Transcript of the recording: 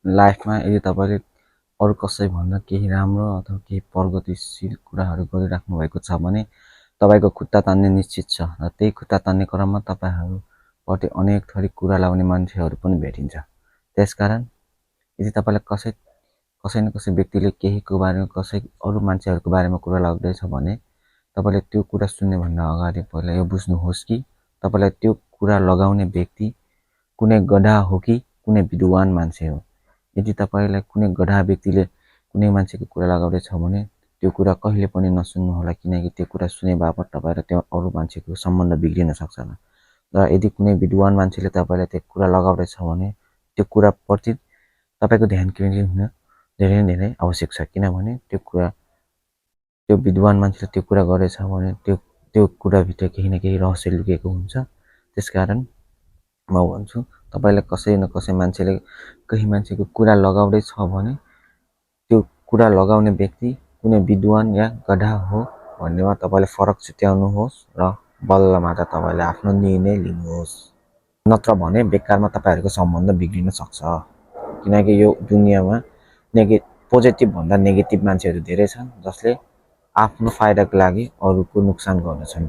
लाइफमा यदि तपाईले अरू कसैभन्दा केही राम्रो अथवा केही प्रगतिशील कुराहरू गरिराख्नु भएको छ भने तपाईको खुट्टा तान्ने निश्चित छ र त्यही खुट्टा तान्ने क्रममा तपाईहरुप्रति अनेक थरी कुरा लाउने मान्छेहरू पनि भेटिन्छ। त्यसकारण यदि तपाईलाई कसै न कसै व्यक्तिले केहीको बारेमा अरू मान्छेहरूको बारेमा कुरा लाग्दैछ भने तपाईले त्यो कुरा सुन्ने भन्दा अगाडि पहिला यो बुझ्नुहोस् कि तपाईलाई त्यो कुरा लगाउने व्यक्ति कुनै गधा हो कि कुनै विद्वान मान्छे हो। यदि तपाईलाई कुनै गधा व्यक्तिले कुनै मान्छेको कुरा लगाउँदैछ भने त्यो कुरा कहिले पनि नसुन्नु होला, किनकि त्यो कुरा सुने बापत तपाईँ र त्यो अरू मान्छेको सम्बन्ध बिग्रिन सक्छ। र यदि कुनै विद्वान मान्छेले तपाईलाई त्यो कुरा लगाउँदैछ भने त्यो कुराप्रति तपाईको ध्यान केन्द्रित हुन धेरै नै धेरै आवश्यक छ, किनभने त्यो विद्वान मान्छेले त्यो कुरा गरेछ भने त्यो कुराभित्र केही न केही रहस्य लुकेको हुन्छ। त्यसकारण म भन्छु तपाईलाई कसै न कसै मान्छेले केही मान्छेको कुरा लगाउँदैछ भने त्यो कुरा लगाउने व्यक्ति कुनै विद्वान या गधा हो भन्नेमा तपाईले फरक छुट्याउनुहोस् र बल्ल मात्र तपाईले आफ्नो निर्णय लिनुहोस्। नत्र भने बेकारमा तपाईहरुको सम्बन्ध बिग्रिन सक्छ, किनकि यो दुनियाँमा पोजिटिभ भन्दा नेगेटिभ मान्छेहरू धेरै छन् जसले आफ्नो फाइदाको लागि अरूको नोक्सान गर्दछन्।